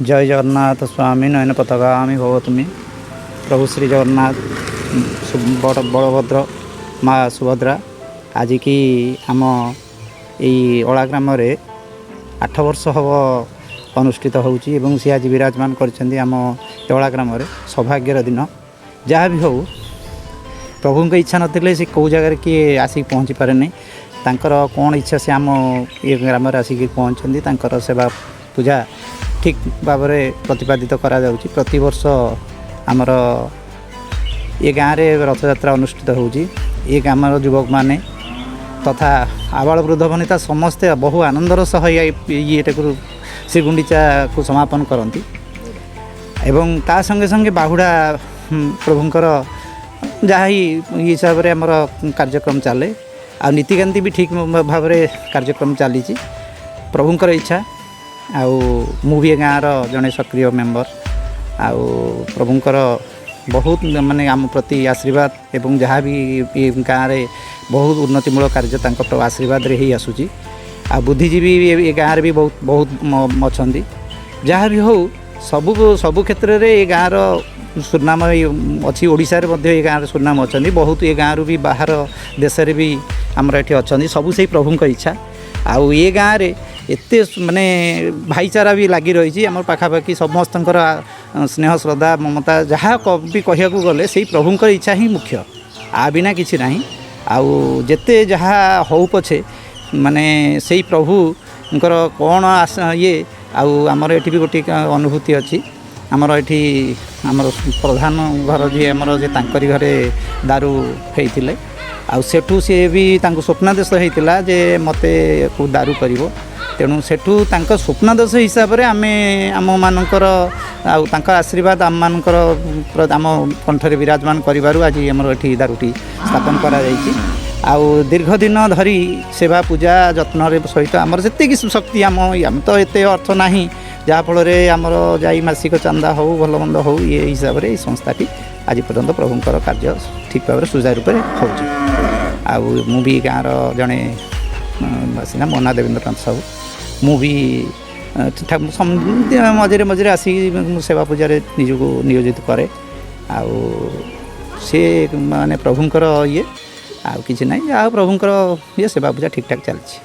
ଜୟ ଜଗନ୍ନାଥ ସ୍ୱାମୀ ନୟନ ପଥଗାମୀ ଭବ ତୁମେ। ପ୍ରଭୁ ଶ୍ରୀ ଜଗନ୍ନାଥ, ବଡ଼ ବଳଭଦ୍ର, ମା ସୁଭଦ୍ରା ଆଜିକି ଆମ ଏଇ ଅଳା ଗ୍ରାମରେ 8 ବର୍ଷ ହେବ ଅନୁଷ୍ଠିତ ହେଉଛି ଏବଂ ସେ ଆଜି ବିରାଜମାନ କରିଛନ୍ତି ଆମ ଅଳା ଗ୍ରାମରେ। ସୌଭାଗ୍ୟର ଦିନ। ଯାହା ବି ହେଉ, ପ୍ରଭୁଙ୍କ ଇଚ୍ଛା ନଥିଲେ ସେ କେଉଁ ଜାଗାରେ କିଏ ଆସିକି ପହଞ୍ଚି ପାରେନି। ତାଙ୍କର କ'ଣ ଇଚ୍ଛା, ସେ ଆମ ଏ ଗ୍ରାମରେ ଆସିକି ପହଞ୍ଚନ୍ତି। ତାଙ୍କର ସେବା ପୂଜା ଠିକ୍ ଭାବରେ ପ୍ରତିପାଦିତ କରାଯାଉଛି। ପ୍ରତିବର୍ଷ ଆମର ଏ ଗାଁରେ ରଥଯାତ୍ରା ଅନୁଷ୍ଠିତ ହେଉଛି। ଏ ଗ୍ରାମର ଯୁବକମାନେ ତଥା ଆବାଳ ବୃଦ୍ଧ ବନିତା ସମସ୍ତେ ବହୁ ଆନନ୍ଦର ସହ ଇଏଟାକୁ ଶ୍ରୀଗୁଣ୍ଡିଚାକୁ ସମାପନ କରନ୍ତି ଏବଂ ତା ସଙ୍ଗେ ସଙ୍ଗେ ବାହୁଡ଼ା ପ୍ରଭୁଙ୍କର ଯାହା ହିଁ ହିସାବରେ ଆମର କାର୍ଯ୍ୟକ୍ରମ ଚାଲେ ଆଉ ନୀତିକାନ୍ତି ବି ଠିକ୍ ଭାବରେ କାର୍ଯ୍ୟକ୍ରମ ଚାଲିଛି, ପ୍ରଭୁଙ୍କର ଇଚ୍ଛା। ଆଉ ମୁଁ ବି ଏ ଗାଁର ଜଣେ ସକ୍ରିୟ ମେମ୍ବର। ଆଉ ପ୍ରଭୁଙ୍କର ବହୁତ ମାନେ ଆମ ପ୍ରତି ଆଶୀର୍ବାଦ ଏବଂ ଯାହା ବି ଏ ଗାଁରେ ବହୁତ ଉନ୍ନତିମୂଳକ କାର୍ଯ୍ୟ ତାଙ୍କ ଆଶୀର୍ବାଦରେ ହେଇ ଆସୁଛି। ଆଉ ବୁଦ୍ଧିଜୀବୀ ଏ ଗାଁରେ ବି ବହୁତ ବହୁତ ଅଛନ୍ତି। ଯାହା ବି ହେଉ, ସବୁ ସବୁ କ୍ଷେତ୍ରରେ ଏ ଗାଁର ସୁନାମ ଅଛି। ଓଡ଼ିଶାରେ ମଧ୍ୟ ଏ ଗାଁର ସୁନାମ ଅଛନ୍ତି ବହୁତ। ଏ ଗାଁରୁ ବି ବାହାର ଦେଶରେ ବି ଆମର ଏଠି ଅଛନ୍ତି। ସବୁ ସେଇ ପ୍ରଭୁଙ୍କ ଇଚ୍ଛା। ଆଉ ଏ ଗାଁରେ ଏତେ ମାନେ ଭାଇଚାରା ବି ଲାଗି ରହିଛି। ଆମର ପାଖାପାଖି ସମସ୍ତଙ୍କର ସ୍ନେହ, ଶ୍ରଦ୍ଧା, ମମତା ଯାହା ବି କହିବାକୁ ଗଲେ ସେଇ ପ୍ରଭୁଙ୍କର ଇଚ୍ଛା ହିଁ ମୁଖ୍ୟ, ଆ ବିନା କିଛି ନାହିଁ। ଆଉ ଯେତେ ଯାହା ହଉ ପଛେ ମାନେ ସେଇ ପ୍ରଭୁଙ୍କର କ'ଣ ଆଶା ଇଏ। ଆଉ ଆମର ଏଠି ବି ଗୋଟିଏ ଅନୁଭୂତି ଅଛି। ଆମର ଏଠି ଆମର ପ୍ରଧାନ ଘର ଯିଏ ଆମର, ଯେ ତାଙ୍କରି ଘରେ ଦାରୁ ହେଇଥିଲେ। ଆଉ ସେଠୁ ସିଏ ବି ତାଙ୍କୁ ସ୍ୱପ୍ନାଦେଶ ହେଇଥିଲା ଯେ ମୋତେ କେଉଁ ଦାରୁ କରିବ। ତେଣୁ ସେଠୁ ତାଙ୍କ ସ୍ୱପ୍ନାଦେଶ ହିସାବରେ ଆମେ ଆମମାନଙ୍କର ଆଉ ତାଙ୍କ ଆଶୀର୍ବାଦ ଆମମାନଙ୍କର ଆମ କଣ୍ଠରେ ବିରାଜମାନ କରିବାରୁ ଆଜି ଆମର ଏଠି ଦାରୁଟି ସ୍ଥାପନ କରାଯାଇଛି। ଆଉ ଦୀର୍ଘ ଦିନ ଧରି ସେବା ପୂଜା ଯତ୍ନରେ ସହିତ ଆମର ଯେତିକି ଶକ୍ତି, ଆମ ତ ଏତେ ଅର୍ଥ ନାହିଁ, ଯାହାଫଳରେ ଆମର ଯାଇ ମାସିକ ଚାନ୍ଦା ହେଉ, ଭଲ ମନ୍ଦ ହେଉ, ଇଏ ହିସାବରେ ଏଇ ସଂସ୍ଥାଟି ଆଜି ପର୍ଯ୍ୟନ୍ତ ପ୍ରଭୁଙ୍କର କାର୍ଯ୍ୟ ଠିକ୍ ଭାବରେ ସୁଚାରୁ ରୂପରେ ହେଉଛି। ଆଉ ମୁଁ ବି ଗାଁର ଜଣେ ବାସିନ୍ଦା। ମୋ ନାଁ ଦେବେନ୍ଦ୍ରନାଥ ସାହୁ। ମୁଁ ବି ମଝିରେ ମଝିରେ ଆସିକି ମୁଁ ସେବା ପୂଜାରେ ନିଜକୁ ନିୟୋଜିତ କରେ। ଆଉ ସେ ମାନେ ପ୍ରଭୁଙ୍କର ଇଏ ଆଉ କିଛି ନାହିଁ, ଯାହା ପ୍ରଭୁଙ୍କର ଇଏ ସେବା ପୂଜା ଠିକ୍ଠାକ୍ ଚାଲିଛି।